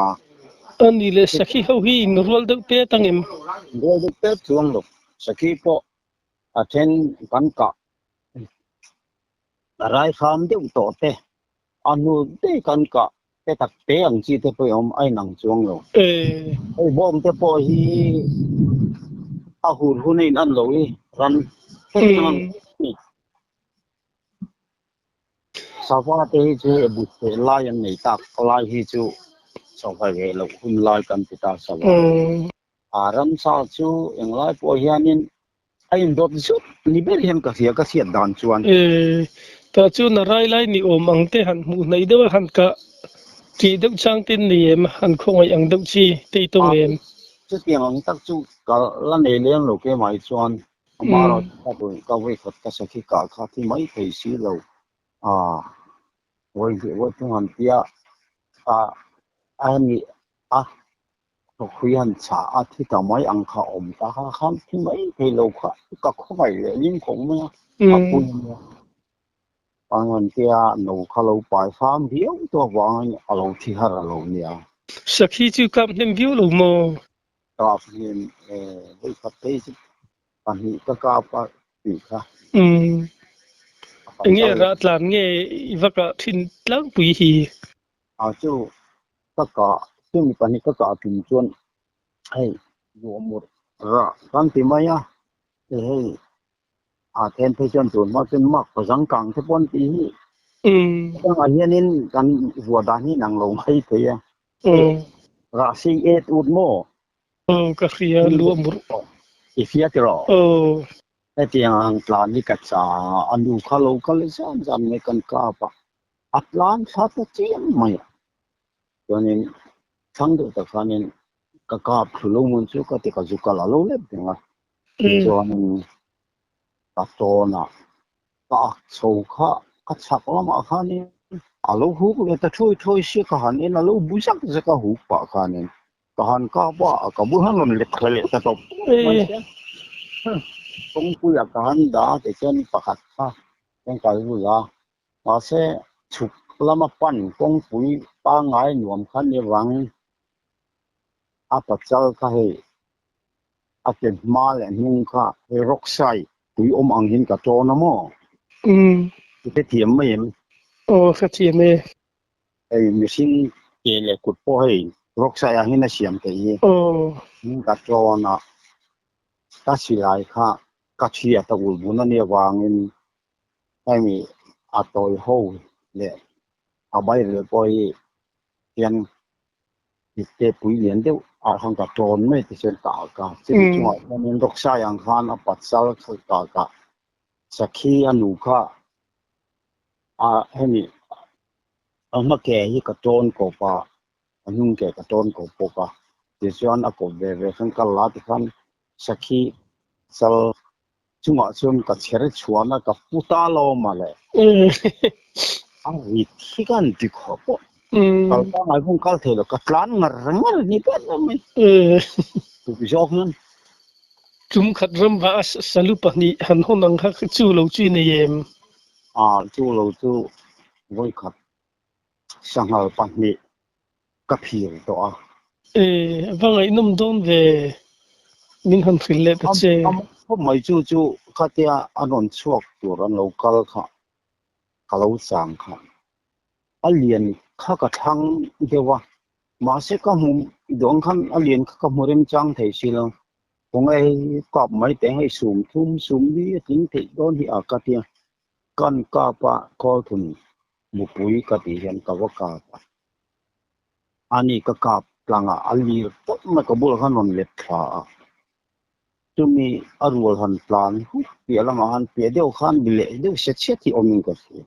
A ni le, sakhi ho hi inrual deuh pet ang em? Inrual deuh pet chuang lo, sakhi pawh a then kan kah a rai hram deuh tawh te, a hnu daih kan kah te tak te ang chi te pawh i awm a inang chuang lo. Hei bawm te pawh hi a hur hun a in an lo i ran hetiang ang ni. Sava te hi chu hei but theih lai an nei tak lai hi chu sava ve loh hun lai kan ti ta sava. A ramsa chu englai pawh hianin a indawt zut ni ber hian ka hria ka hriat dan chuan. Tah chuan a rai lai ni awm ang te han hmuh hnaih deuh a han kah tih deuh chang ten ni em han khawngaih ang deuh chi tei tawng em. Chutiang ang tak chu ka la nei leng lo keimah hi chuan amaherawh ka vawikhat ka sakhi kah kha thi mai thei si lo a vawi thung han tia a a ni a. Thawkhui han chah a, thi ta mai ang kha awm ta kha khan thi mai thei lo kha ka khawngaih leh ling khawp mai a, a pui nia. Ang han tia no kha lo pai fam viau tawh avangin a lo thi har a lo nia. Sakhi chu kap hnem viau lo maw? Kap hnem e, vawikhat phei chu pahnih ka kap a tih kha. Enge rah tlan nge i va kah thin tlangpui hi? A chu ka kah chumi pahnih ka kah tum chuan hei luahmur rah kan ti mai a hei a then phei chuan tun hma chuan mak pazang kang te pawh an tih hi chutangah hianin kan vuah dan hi inang lo mai thei a rah sei et ut maw Aw ka hria luahmur. I hria tiraw? Aw. Hetiang ang tlan hi ka chang a, a nu kha lo kal zan zan mai kan kap a, a tlan thla ta chiam mai a. Chuanin thlang deuh tak khanin ka kap thlu lo hmun chu ka ti ka zu kal a lo lep reng a. Tichuanin ka tawn a, ka ak chho kha ka chhak lamah khanin a lo huk leh ta thuai thuai sia ka han en a lo bu zak zak a huk pah khanin Ka han kap a, ka bul han rawn let thla leh ta tawp tawp mai sia. Kawngpuiah ka han dah a tichuan pakhat kha kan kal lut a, mahse chhuk lama pan kawngpui pangngai nuam kha ni avangin a pachal kha hei a ke hma leh hnung kha hei rock side pui awm ang hian ka tawn a maw? I hrethiam mai em? Aw hrethiam e. Hei mihring ke leh kut pawh hei rock side ah hian a siam theih hi. Ka tlawn a, ka silai kha ka chhiat a ulh bun a nih avangin hemi a tawi ho leh a bairel pawh hi hian ipte pui lian deuh ah khan ka tlawn mai ti chuan ka ak a. Chumi chungah hianin rock side ang khan a pasal ka kah sakhi a nu kha a hemi a hma ke hi ka tawn kawp a a hnung ke ka tawn kawp bawk a tichuan a kawp ve ve khan ka la tikhan sakhi chal chungah chuan ka chher chhuan a ka pu ta lo mawle a rit hi ka han ti khawp pawh kal pangngai pawh kal thei lo ka tlan ngar ngar ni ber mai tuk zawk hian. Tum khat ram va a salu pahnih han hawn ang kha chu lo chu i nei em? A chu lo chu vawikhat sanghal pahnih ka phir tawh a. E, va ngaihnawm dawn ve, min han hrilh leh ta che. A khawp mai chu chu khatia a rawn chhuak tur an lo kal kha ka lo chang kha a lian kha ka thlang deuh a, mahse ka hmu dawn khan a lian kha ka hmu remchang thei si lo. Khawnge hei kap mai teh hei sum thum sum li a tling theih dawn hi a ka tia. Kan kap a Kawlthun mupui ka tih hian ka va kap a. Ani ka kap tlang a, a lir tawp mai ka bulah khan rawn let thla a. Chumi a rual han tlan huk piah lamah khan piah deuh khan mi leh deuh set set hi awmin ka hria.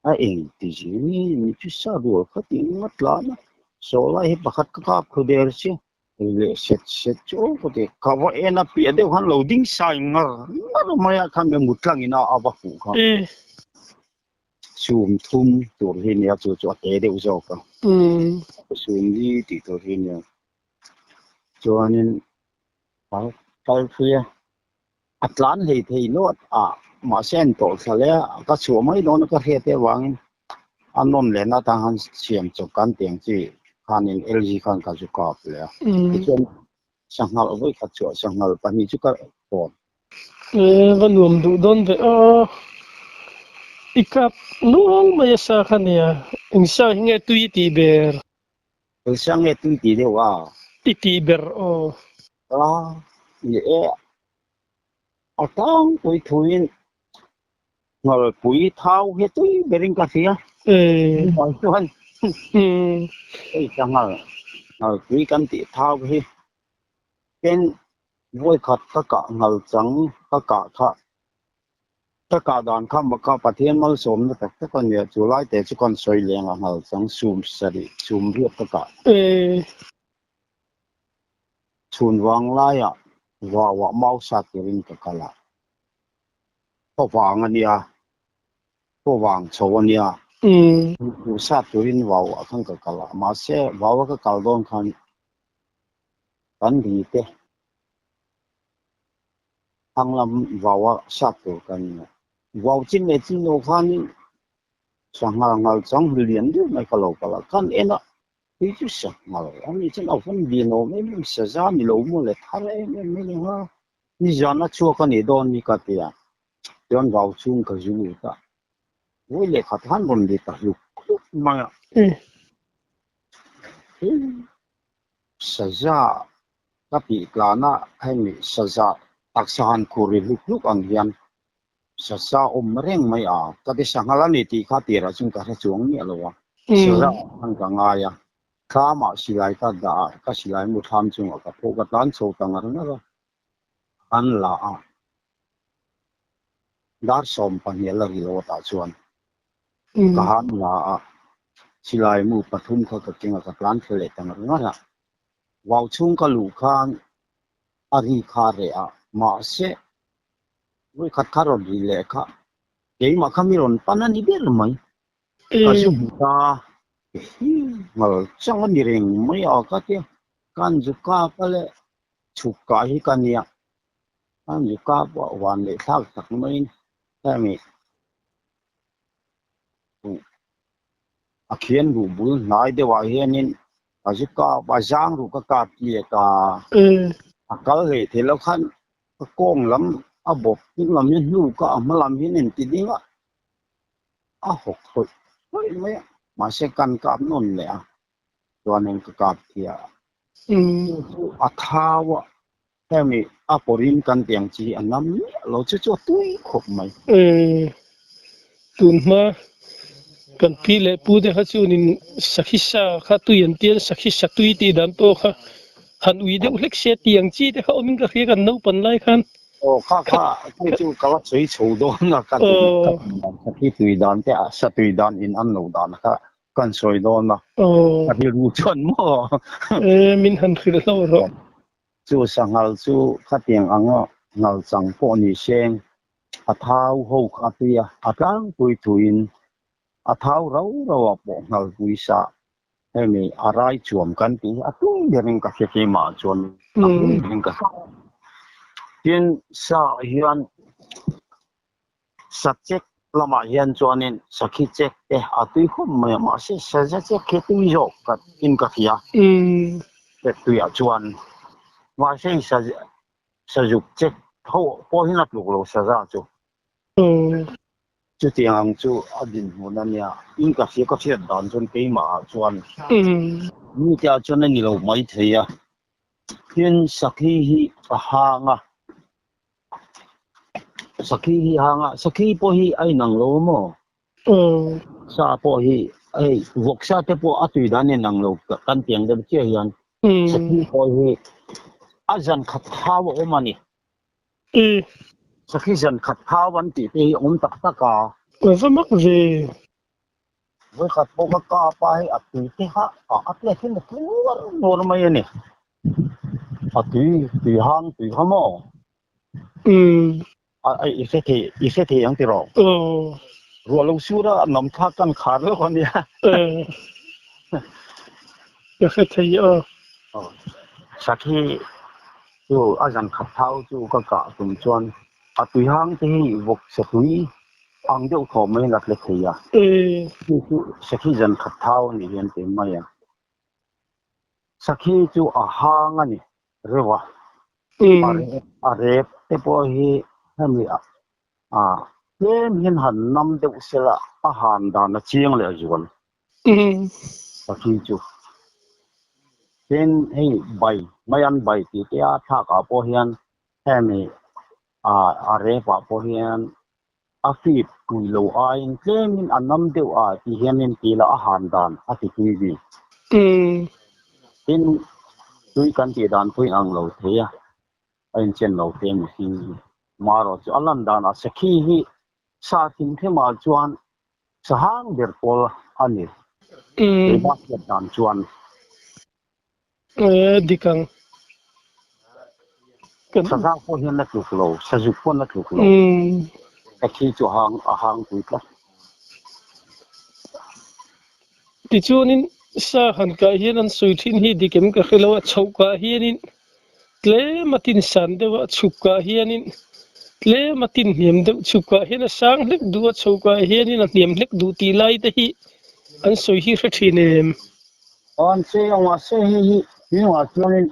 A eng ti zing nge ni chu sa rual kha tih ngawt tlan a, saw lai hi pakhat ka kap thlu der che. Leh set set chu aw ka ti. Ka va en a piah deuh khan lo ding sai ngar ngar mai a khan mut tlang in a a va fuh kha. Sum thum tur hi nia chu chu a te deuh zawk a. Sum li tih tur hi nia. Chuanin kal kal phui a. A tlan hlei thei luat a mahse an tawlh thla leh a ka chhuah mai dawn a ka hriat te avangin a nawn leh na atang khan siam chawp kan tih ang chi khanin LG khan ka zu kap leh a tichuan sanghal vawi khat chhuah sanghal pahnih chu ka tawn. E va nuam duh dawn ve aw i kap nuang mai a sa kha nia eng sa hi nge tui i tih ber? Eng sa nge tui tih deuh a? I tih ber aw. A ni e a tlangpui thuin Nghalpui thau hi tui berin ka hria. Hei chuan hei ta nghal nghalpui kan tih thau hi ten vawikhat ka kah nghal chang ka kah kha ka kah dan kha maka Pathian malsawmna tak tak a nia chu lai te chu kan sawi leng a nghal chang sum sarih sum riat ka kah. Chhun vang laiah vauah mau sat turin ka kal a. Khaw vang a nia, khaw vang chho a nia. Duh sat turin vau ah khan ka kal a, mahse vau a ka kal dawn khan kan ri te thlang lam vau a sat tur kan nia. Vau chin leh chin lo khanin sanghal ngal chang lian deuh mai ka lo kal a, khan en a hei chu sanghal a nih chuan a vawn lian awm em em saza ni lo maw le thar em em mai le nga. Nizan a chhuak a nih dawn ni ka ti a, chuan vau chhung ka zu lut a, vawi leh khat han rawn ri ta hluk hluk mai a. Saza ka tih tlana hemi saza taksa han khur ri hluk hluk ang hian saza awm reng mai a, ka ti sanghal a ni tih kha tirah chuan ka hre chuang miah lo a, saza khan ka ngai a, thlamah silai ka dah a, ka silai mu thlam chungah ka pawh ka tlan chho ta ngar ngar a. An la a, dar 12 la ri lo atah chuan ka han la a, silai mu pathum kha ka keng a, ka tlan thla leh ta ngar ngar a. Vau chhung ka luh khan a ri kha a reh a, mahse vawikhat kha rawn ri leh kha keimah kha mi rawn pan a ni ber mai. Ka zu hmu ta hi ngal chang a ni reng mai a ka tia, kan zu kap a leh chhuk kah hi ka nia, kan zu kap a van leh thlak tak maiin hemi a khian ruh bul hnai deuhah hianin ka zu kap a, zang ruh ka kap tliak a, a kal hlei thei lo khan ka kawng lam a bawp hnung lam hi hnuk a, a hma lam hian in ti ding a. A hawk hawih hawih mai a, mahse kan kap nawn leh a, chuanin ka kap thia a. Chu chu a thau a, hemi a pawrin kan tih ang chi hi a nam miah lo, chu chu a tui khawp mai. Tun hma kan pi leh pu te kha chuanin sakhi sa kha tui an tia, sakhi sa tui tih dan pawh kha han ui deuh hlek se tih ang chi te kha awmin ka hria kan naupan lai khan. Aw kha kha hei chu ka va sawi chho dawn a ka duh ka duh dan kha khi tui dan te a sa tui dan in an lo dan kha kan sawi dawn a ka rilru chuan maw E min han hrilh hlauh rawh. Chu sanghal chu khatiang anga ngal chang pawh ni seng a thau ho kha tui a a tlangpui thuin a thau rau rau ah pawh ngal pui sa hemi a rai chuam kan tih hi a tui berin ka hria keimah chuan a tui berin ka hria. Tin sa hian sa chek lamah hian chuanin sakhi chek te a tui khawp mai a mahse saza chek hi tui zawk ka in ka hria chek tuiah chuan mahse sazuk chek ho pawh hian a tluk lo saza chu. Chutiang ang chu a dinhmun a nia. In ka hria ka hriat dan chuan keimah ah chuan mite ah chuan a ni lo mai thei a. Tin sakhi hi a hang a, sakhi hi a hang a, sakhi pawh hi a inang lo maw? Sa pawh hi hei vawksa te pawh a tui dan inang lo kan ti ang deuh chiah hian sakhi pawh hi a zan khat thau a awm a ni. Sakhi zan khat thau an tih te hi awm tak tak a. Ka va mak ve. Vawikhat pawh ka kap a hei a tui te kha a plate hian a tui nuar nuar mai a ni. A tui tui hang tui kha maw? A i hre thei i hre thei ang tiraw? Ruah lo sur a nam thlak kan khar lawk a nia. Ka hre thei a. Sakhi Chu a zan khat thau chu ka kah tum chuan a tui hang te hi vawk satui ang deuh thawh mai a tle thei a. Chu chu sakhi zan khat thau a nih hian teh mai a. Sakhi chu a hang a ni reuh a. A rep te pawh hi hemi a tlem hian han nam deuh sela a han dan a chiang leh zual. Sakhi chu tin hei bai mai an bai tih te a thlak ah pawh hian hemi a rep ah pawh hian a fip pui lo aiin tlemin a nam deuh a tih hianin ti la a han dan a ti tui bik. Tin tui kan tih dan pawh in ang lo thei a, a inchen lo thei a mihring hi. Marawh chu a lan danah sakhi hi sa thimthemah chuan Sahang ber pawl a ni. Keimah hriat dan chuan. E dik ang. Saza pawh hian a tluk lo, sazuk pawn a tluk lo. Ka thi chu hang a hang pui tlat. Tichuanin sa han kah hian an sawi thin hi dik em ka hre lo a, chhoh kah hianin Tlem a tin san deuh a, chhuk kah hianin tlem a tin hniam deuh, chhuk kah hian a sang hlek duh a, chho kah hianin a hniam hlek duh tih lai te hi an sawi hi hre thin em? An sawi ang a, sawi hi hi hmingah chuanin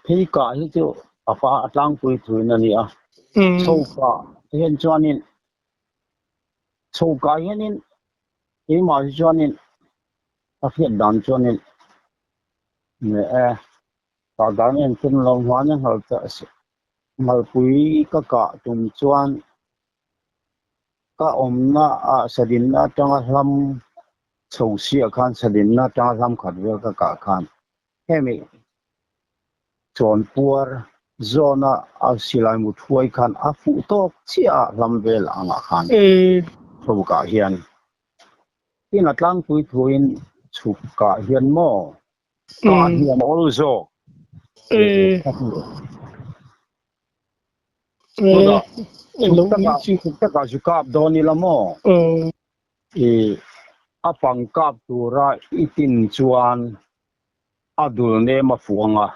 phei kah hi chu a fa a tlangpui thuin a ni a, chho kah hian chuanin chho kah hianin keimah hi chuanin a hriat dan chuanin Ni e, kah dan en tum lo hmana nghalpui ka kah tum chuan ka awmna ah sadinna atanga hlam chho siah khan sadinna atanga hlam khat vel ka kah khan hemi chawnpuar Zawna a silai mut huai khan a fuh tawk chiah a hlam vel angah khan chhukah hian tin a tlangpui thuin chhukah hian maw kah hniam awl zawk tunah chhuk takah chhuk takah zu kap dawn ila maw i a pang kap tura i tin chuan a dul nem a fuang a,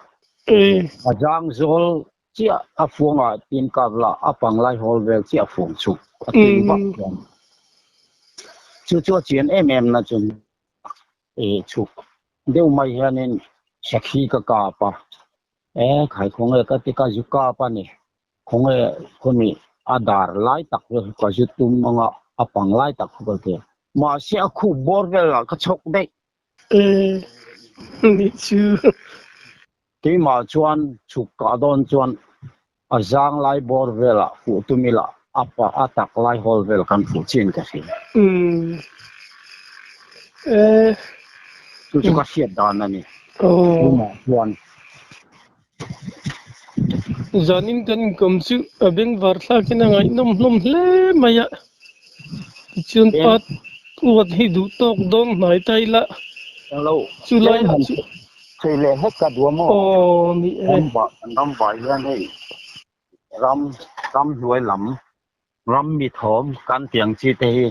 a zang zawl chiah a fuang ah tin kap la a pang lai hawl vel chiah a fuang chuk a tin vak chuan chu chu a chian em em na chu e chhuk deuh mai hianin sakhi ka kap a, e khai khawnge ka ti ka zu kap a ni khawnge khawmi a dar lai tak chu ka zu tum anga a pang lai tak chu ka ti mahse a khup bawr vel ah ka chhawk daih. Nih chu. Keimah chuan chhuk kah dawn chuan a zang lai bawr velah fuh tum ila a pa a tak lai hawl vel kan fuh chin ka hria. Chu chu ka hriat dan a ni. Keimah chuan. Zanin kan inkawm chu a bengvar thlakin a ngaihnawm hlawm hle mai a, tichuan pa uat hi duh tawk dawn hnai ta ila chu laiah chu. Thei leh hlek ka duh a maw? Aw ni e. Ram vai hian hei ram ram hnuai lam ram mi thawm kan tiang chi te hi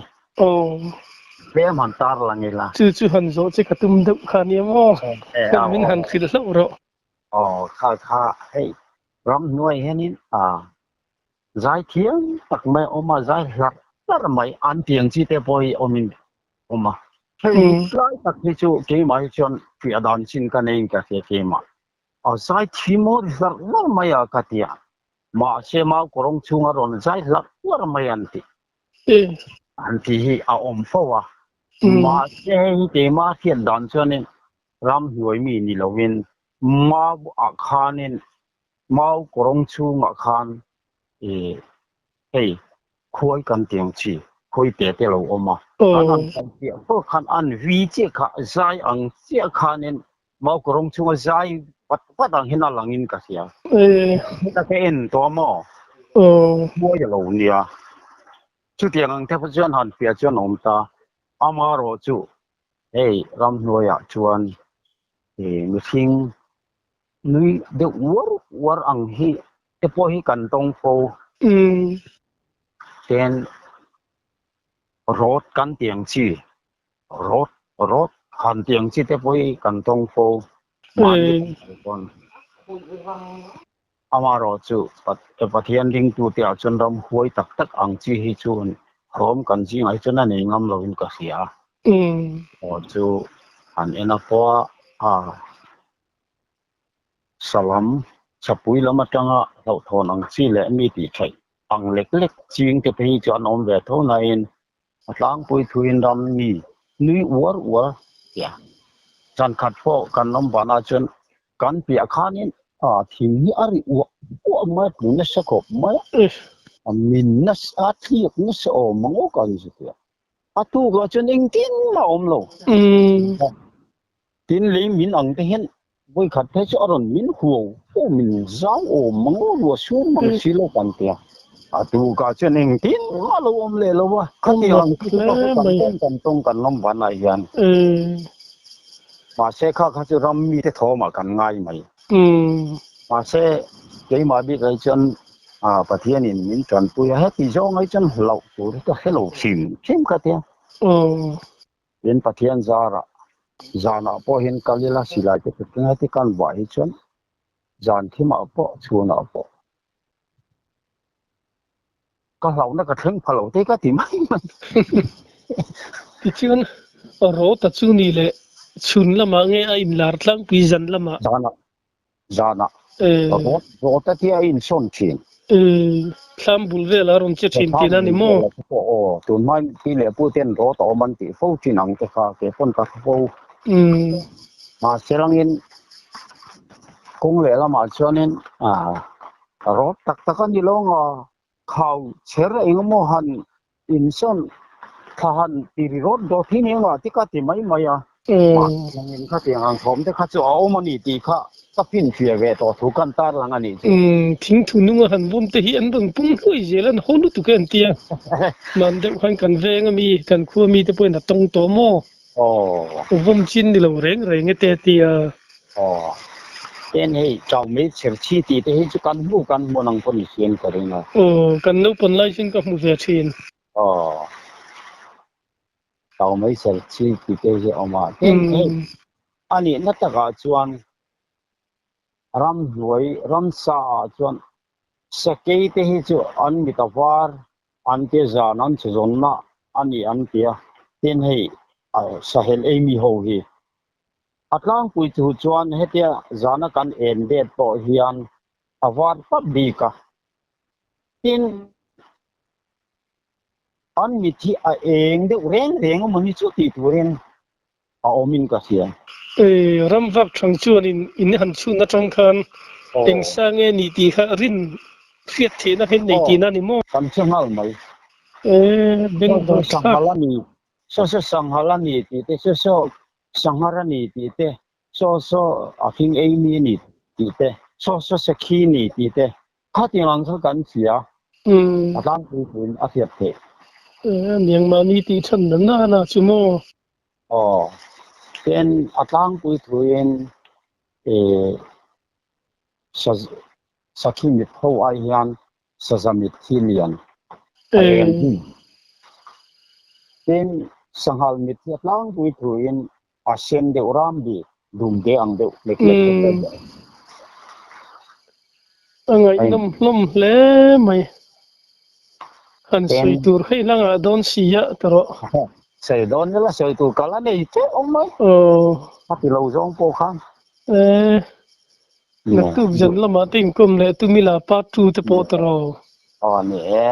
tlem han tar lang ila. Chu chu han zawh che ka tum deuh kha nia maw? Min han hrilh hlauh rawh. Aw kha kha hei ramhnuai hianin a zai thiam tak mai a awm a, zai hlarh hlarh mai an tiang chi te pawh hi awmin awm a. Hei tlai tak hi chu keimah hi chuan fiah dan chin ka neiin ka hria keimah. A zai thiam maw hlarh hlarh mai a ka ti a, mahse mau kawrawng chhunga rawn zai hlarh hlarh mai an ti. An ti hi a awm fo a, mahse hei hi keimah hriat dan chuanin Ramhnuai mi ni lovin mau ah khanin mau kawrawng chhungah khan ih hei khuai kan tih ang chi khuai te te lo awm a, an han kal chiah pawh khan an vi chiah kha zai ang chiah khanin mau kawrawng chhunga zai vat vat ang hian a langin ka hria. Heta ka en tawh a maw? Khuai a lo nia. Chutiang ang te pawh chuan han fiah chuan a awm ta. Amaherawh chu Hei ramhnuaiah chuan ih mihring nui deuh uar uar ang hi te pawh hi kan tawng fo. Ten rawt kan tih ang chi rawt rawt han tih ang chi te pawh hi kan tawng fo mahni kan kal pawn. Amaherawh chu Pathian ringtute ah chuan ram huai tak tak ang chi hi chuan rawm kan zingah hi chuan a nei ngam loin ka hria. Aw chu han en a pawh a, salam chapui lam atanga hlauhthawn ang chi leh mi tih theih ang lek lek ching te phei hi chu an awm ve tho nain a tlangpui thuin ram mi nui uar uar tia zankhat pawh kan awm vanah chuan kan piah khanin a thing hi a ri uah uah mai a tlu nasa khawp mai a, a min nasa a thliak nasa awm ang aw kan zu tia a tukah chuan engtin mah a awm lo tin lei min ang te hian vawikhat phei chu a rawn min huau huau min zau awm ang aw ruah sur mang si lo kan tia a tukah chuan engtin mah a lo awm leh lo a khatiang ang chu kan tawng kan tawng kan lawm vanah hian Mahse kha kha chu ram mite thawmah kan ngai mai. Mahse keimah bik ai chuan Pathianin min tanpui a, heti zawng ai chuan hlauh tur hi ka hre lo hrim hrim ka tia. Tin Pathian zarah zanah pawh hian kal ila silai te kut keng heti kan vah hi chuan zan thimah pawh chhunah pawh ka hlauhna ka thleng pha lo te ka ti mai mai. Tichuan Rawta chu ni leh chhun lamah nge a inlar tlangpui zan lamah? Zanah, zanah. Rawt, Rawta tia a insawn thin. Thlam bul velah a rawn che thin tihna a ni maw? Aw, tunhma pi leh pu ten rawt a awm an tih fo thin ang te kha kei pawn ka hre fo. Mahse langin kawng leh lamah chuanin Rawt tak tak a ni lo nga, khau chher eng emaw han insawn thla han ti ri rawt dawt hi nia nga ti ka ti mai mai a. Mahse khatiang ang thawm te kha chu a awm a ni tih kha ka finfiah ve tawh thu kan tarlang a nih chu. Thing thu nunga han vawm te hi an rawn pung hluai zel a, an haw lutuk e an ti a. Hman deuh khan kan veng ami, kan khua mi te pawhin a tawng tawh maw? Vawm chin ni lo reng reng e te a ti a. Aw. Ten hei chau mai chher chhi tih te hi chu kan hmu kan hmu nang pawh ni hian ka ring a. Aw, kan naupang lai chuan ka hmu ve thin. Aw. Chau mai chher chhi tih te hi a awm a. Ten hei a nihna takah chuan ramhnuai ramsa ah chuan sakei te hi chu an mit a var an ti zan an chhe zawnna a ni an ti a. Tin hei sahel ei mi ho hi A tlangpui chu chuan hetia zana kan en det pawh hian a var tlat bik a. Tin, an mit hi a eng deuh reng reng a mawni chu tih turin a awmin ka hria. Ram vak thang chuan in in han chhun atang khan eng sa nge ni tih kha rin hriat theihna kha in nei tihna a ni maw? Kan hre nghal mai. Bengvar thlak. Saw saw sanghal a ni tih te, saw saw sanghar a ni tih te, saw saw a hring ei mi a ni tih te, saw saw sakhi a ni tih te, khatiang ang kha kan hria a tlangpui tuin a hriat theih. Aniang mahni tih than na nana chu maw? Aw, tin a tlangpui thuin sakhi mit ho ai hian saza mit hi lian a eng hi. Tin, sanghal mit hi a tlangpui thuin a sen deuh ram bik, dum te ang deuh lek lek te pawh a awm. A ngaihnawm hlawm hle mai. Han sawi tur hei hlangah dawn si a ta rawh. Sawi dawn ila sawi tur kal a nei teuh awm mai. A ti lo zawng pawh khan. Naktuk zan lamah te inkawm leh tumila part 2 te pawh ta rawh. Aw ni e.